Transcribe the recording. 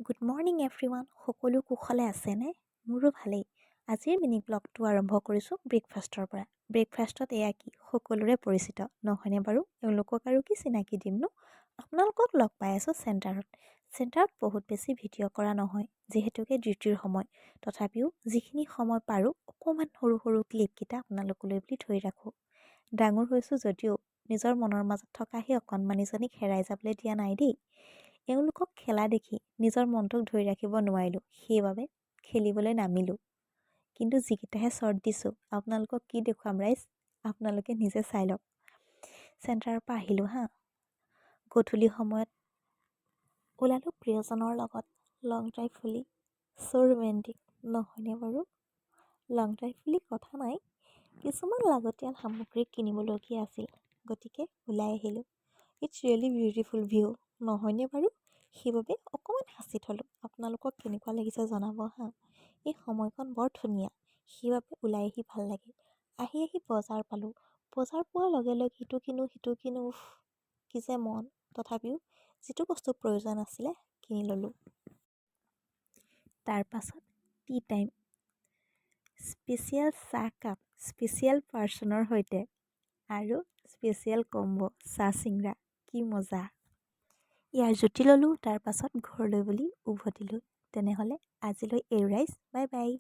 Good morning everyone, সকলো কুশলে আছেনে? মোৰো ভালেই। আজিৰ মিনি ব্লগটো আৰম্ভ কৰিছোঁ ব্ৰেকফাষ্টৰ পৰা। ব্ৰেকফাষ্টত এয়া কি, সকলোৰে পৰিচিত নহয়নে বাৰু? এওঁলোকক আৰু কি চিনাকি দিমনো? আপোনালোকক লগ পাই আছোঁ চেণ্টাৰত। চেণ্টাৰত বহুত বেছি ভিডিঅ' কৰা নহয়, যিহেতুকে ডিউটিৰ সময়। তথাপিও যিখিনি সময় পাৰোঁ, অকণমান সৰু সৰু ক্লিপকেইটা আপোনালোকলৈ বুলি ধৰি ৰাখোঁ। ডাঙৰ হৈছোঁ যদিও নিজৰ মনৰ মাজত থকা সেই অকণমানিজনীক হেৰাই যাবলৈ দিয়া নাই দেই। এওঁলোকক খেলা দেখি নিজৰ মনটোক ধৰি ৰাখিব নোৱাৰিলোঁ, সেইবাবে খেলিবলৈ নামিলোঁ। কিন্তু যিকেইটাহে শ্বৰ্ট দিছোঁ, আপোনালোকক কি দেখুৱাম ৰাইজ, আপোনালোকে নিজে চাই লওক। চেণ্টাৰৰ পৰা আহিলোঁ হা। গধূলি সময়ত ওলালোঁ প্ৰিয়জনৰ লগত লং ড্ৰাইভ বুলি। চ' ৰোমেণ্টিক নহয়নে বাৰু? লং ড্ৰাইভ বুলি কথা নাই, কিছুমান লাগতিয়াল সামগ্ৰী কিনিবলগীয়া আছিল, গতিকে ওলাই আহিলোঁ। It's really beautiful view নহয়নে বাৰু? সেইবাবে অকণমান সাঁচি থ'লোঁ। আপোনালোকক কেনেকুৱা লাগিছে জনাব হা। এই সময়কণ বৰ ধুনীয়া, সেইবাবে ওলাই আহি ভাল লাগে। আহি আহি বজাৰ পালোঁ। বজাৰ পোৱাৰ লগে লগে ইটো কিনো, সিটো কিনো, উফ, কি যে মন! তথাপিও যিটো বস্তু প্ৰয়োজন আছিলে কিনি ল'লোঁ। তাৰ পাছত টি টাইম, স্পেচিয়েল চাহকাপ স্পেচিয়েল পাৰ্চনৰ সৈতে আৰু স্পেচিয়েল কম্ব চাহ চিংৰা, কি মজা! ইয়াৰ জুতি ল'লোঁ। তাৰ পাছত ঘৰলৈ বুলি উভতিলোঁ। তেনেহ'লে আজিলৈ এই ৰাইজ, বাই বাই।